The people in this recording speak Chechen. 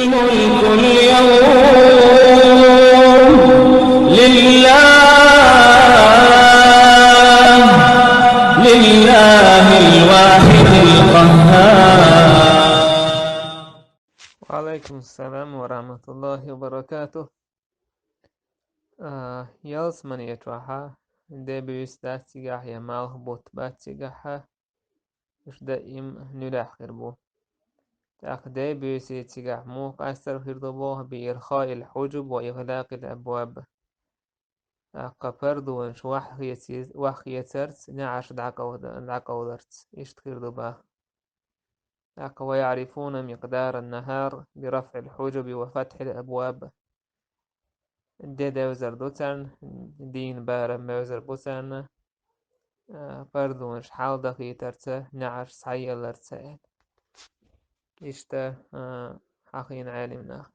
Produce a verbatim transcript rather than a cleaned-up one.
الملك اليوم لله، لله الواحد القهار. وعليكم السلام ورحمة الله وبركاته. А, ялсмани чохь а, де буьйса дац цигахь я малх бутт бац цигахь а, уьш даим нуьлехь хир бу. ТӀаккха де буьйса цигахь муха къастар хир ду боху, биирхаил хьужуб ва игӀлакъил абваб. ТӀаккха пардонаш ваххецарца, неӀарш дӀакъовда-, дӀакъовдарца. Иштта хир ду боху. ТӀаккха ويعرفون مقدار النهار برفع الحجب وفتح الأبواب. Де девзар ду царна, дийнан барам бевзар бу царна, а, пардонаш хьалдахийтарца, неӀарш схьаелларца аьлла. Иштта, а, хьахийна Ӏелим наха.